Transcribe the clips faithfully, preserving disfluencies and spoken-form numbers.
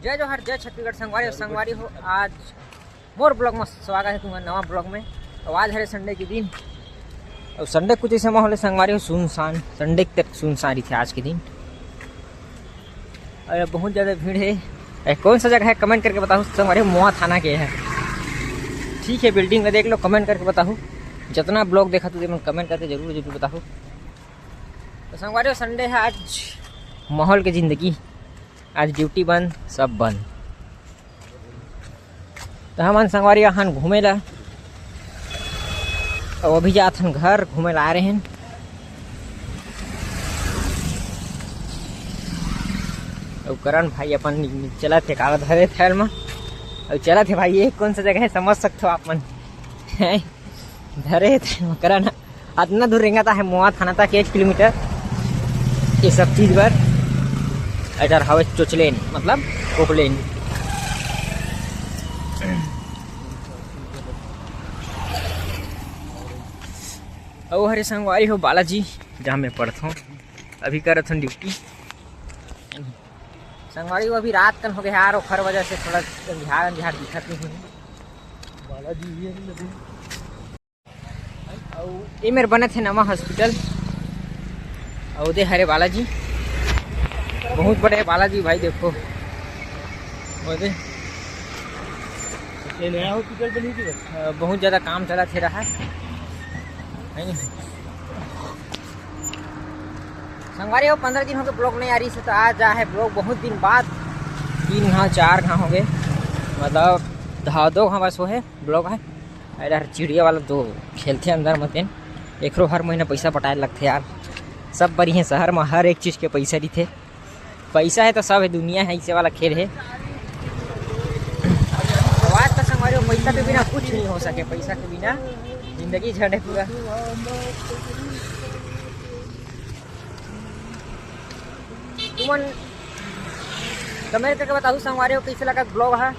जय जोहार, जय छत्तीसगढ़ संगवारी हो। संगवारी हो, आज मोर ब्लॉग में स्वागत है तुम्हारा नवा ब्लॉग में। तो आज हरे संडे के दिन, और संडे कुछ ऐसे माहौल है संगवारी हो, सुनसान, संडे की तरह सुनसान रही थी आज के दिन। और बहुत ज़्यादा भीड़ है। ए, कौन सा जगह है, कमेंट करके बताओ संगवारी हो, मोहा थाना के है। ठीक है, बिल्डिंग में देख लो, कमेंट करके बताओ। जितना ब्लॉग देखा तुझे मन कमेंट करके जरूर जरूर बताओ। तो संगवारी हो, संडे है आज, माहौल की ज़िंदगी, आज ड्यूटी बंद, सब बंद। तो हमन संगवारी अहन घूमे ला, अउ अभी जात हन घर, घूमे ला आ रहे हैं। अउ करण भाई अपन चलत हे काला धरे थैल में, अउ चलत हे भाई, ये कौन सा जगह है समझ सकते हो आप मन। हैं? धरे थैल में करण अतना दूर रेंगत आहे मोहा थाना तक, एक किलोमीटर। ये सब चीज बर एकर हवे चोचलेन, मतलब कोकलेन। अउ हरे संगवारी हो बालाजी, जहाँ मैं पढ़त हूँ, अभी करत हूँ ड्यूटी। संगवारी हो अभी रात कन हो गया यार, ओखर वजह से थोड़ा अंधियार अंधियार दिखत नहीं है। बालाजी ये नदी। अउ ये मेर बनत हे नवा हॉस्पिटल। अउ दे हरे बालाजी, बहुत बड़े बालाजी भाई, देखो वो दे। ये नया हॉस्पिटल बनी थी बस। अ, बहुत ज़्यादा काम चलत हे रहा है, है नहीं? संगवारी हो, पंद्रह दिन हो गए ब्लॉग नहीं आ रही से, तो आज आ है ब्लॉग बहुत दिन बाद। तीन घाव चार घाव हो गए, मतलब दो घाव बस वो है ब्लॉग है। अरे यार, चिड़िया वाला तो खेलथे अंदर म तेन, एकरो हर महीना पैसा पटाए लगथे यार। सब बढ़िया, शहर म हर एक चीज के पैसा रहिथे, पैसा है तो सब है, दुनिया है, इसे वाला खेल है। तो आज का संगवारी हो, पैसा के बिना कुछ नहीं हो सके, पैसा के बिना जिंदगी झंड है पूरा। तुमन कमेंट करके बताओ संगवारी हो, कैसे लगा ब्लॉग है,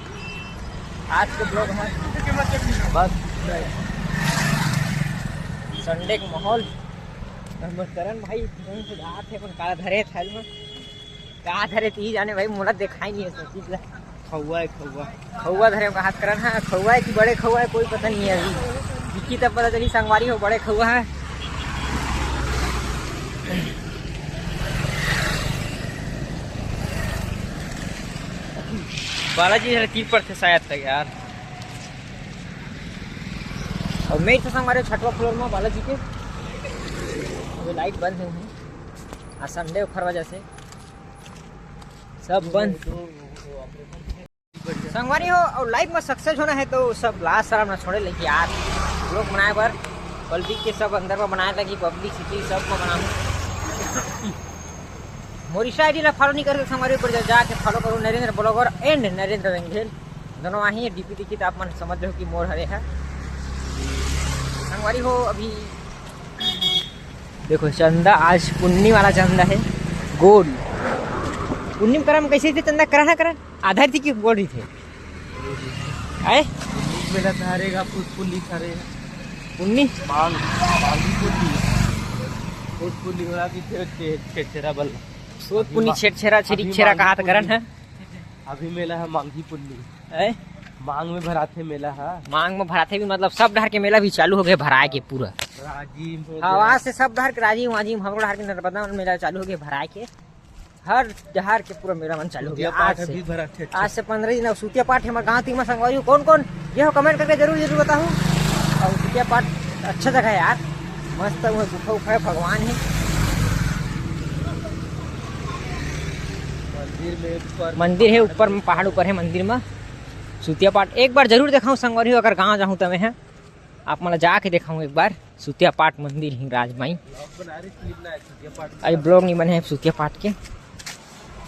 आज के ब्लॉग है। बस संडे का माहौल। हमर करण भाई कहीं से जात हे, अपन का धरे थैल में, का धरे ती जाने भाई, मोला दिखाई नहीं है सब चीज ला। खौआ है, खौआ। खौआ धरे का हाथ करन है, खौआ है कि बड़े खौआ है, कोई पता नहीं है अभी। दिखी तब पता चली संगवारी हो, बड़े खौआ है। बालाजी हर तीर पर थे शायद तक यार। और मैं तो संगवारी हो छठवा फ्लोर में बालाजी के, अभी लाइट बंद है वहीं, आज संडे ओखर वजह से सब बंद। संगवारी हो, और लाइफ में सक्सेस होना है तो सब लाज शरम ना छोड़े, लेकिन यार ब्लॉग बनाए बर पब्लिक के सब अंदर में बनाए लगी, पब्लिक सिटी सब में बनाऊँ। मोर इंस्टा आईडी ला फॉलो नहीं करके संगवारी हो, पर जा- जाके फॉलो करो, नरेंद्र ब्लॉगर एंड नरेंद्र रंगेल, दोनों वहीं डीपी दिखी तो आप मन समझ लो कि मोर हरे है। संगवारी हो, अभी देखो चंदा, आज पुन्नी वाला चंदा है, गोल पुन्नी में करम कैसे थे चंदा, करा ना करा। आधा थी कि बोल रही थे। आए? मेला धारेगा, फूल फूल नहीं धारेगा। पुन्नी? मांग, मांगी पुन्नी। फूल फूल नहीं हो रहा, अभी छे-, छे-, छेरछेरा बल। सोत अभी पुन्नी मा-, छेरछेरा, अभी छेरी छेरा मांगी कहा था करन पुन्नी। है? अभी मेला है मांगी पुन्नी। आए? मांग में भराथे मेला है। मांग में भराथे भी मतलब सब डहर के मेला भी चालू हो गए भराए के पूरा। राजिम हो गया। हवा से सब डहर के राजिम वाजिम, हमरो डहर के नर्मदा में मेला चालू हो गए भराए के। हर डहर के पूरा मेला मन चालू हो गया। सूतिया पाठ आज से, अभी भरा थे। आज से पंद्रह दिन अउ सूतिया पाठ हमारे गाँव तीमा संगवारी हो। कौन कौन ये हो कमेंट करके जरूर जरूर बताओ। और सूतिया पाठ अच्छा जगह है यार, मस्त है, वहाँ गुफा उफा है, भगवान है। मंदिर में ऊपर मंदिर है, ऊपर में पहाड़ ऊपर है मंदिर में। सूतिया पाठ एक बार जरूर देखाऊँ संगवारी हो, अगर गाँव जाऊँ तो मैं है। आप मन ला जाके देखाऊँ एक बार। सूतिया पाठ मंदिर हिंगराज माई। ब्लॉग बना रहे, क्लिप ना है, सूतिया पाठ। अरे ब्लॉग नहीं बने हैं सूतिया पाठ के,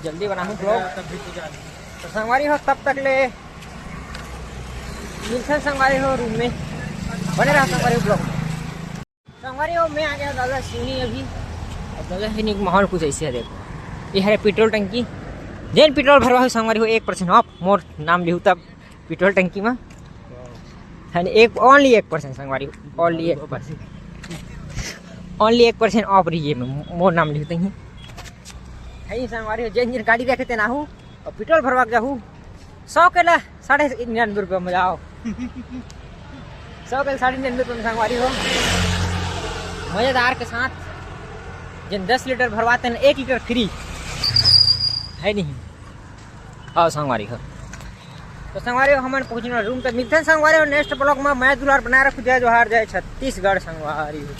जल्दी बनाऊँ ब्लॉग। तब भी तो जान। तो संगवारी हो तब तक ले मिलते हैं संगवारी हो रूम में, बने रहा संगवारी हो ब्लॉग में। संगवारी हो मैं आ गया दादा सिवनी अभी। अब दादा है नहीं, माहौल कुछ ऐसे है, देखो ये है पेट्रोल टंकी, जेन पेट्रोल भरवा हो संगवारी हो एक परसेंट ऑफ, मोर नाम लिहू तब पेट्रोल टंकी में। है नी, एक, ओनली एक परसेंट संगवारी, ओनली एक परसेंट, ओनली एक परसेंट ऑफ रही है, मोर नाम लिखते ही। है नी संगवारी हो, जेन जेन गाड़ी रखे तेन आहू, अउ पेट्रोल भरवा के जाहू, सौ के ला साढ़े निन्यानवे रुपया में जाओ। सौ के ला साढ़े निन्यानवे रुपया में संगवारी हो, मजेदार के साथ। जेन दस लीटर भरवाते हैं, एक लीटर फ्री है नहीं। आओ संगवारी हो, तो संगवारी हो, हमन पहुंचने वाले रूम तक। मिलते हैं संगवारी हो नेक्स्ट ब्लॉग में। मैं दुलार बनाए रखू, जय जोहार, जय छत्तीसगढ़ संगवारी हो।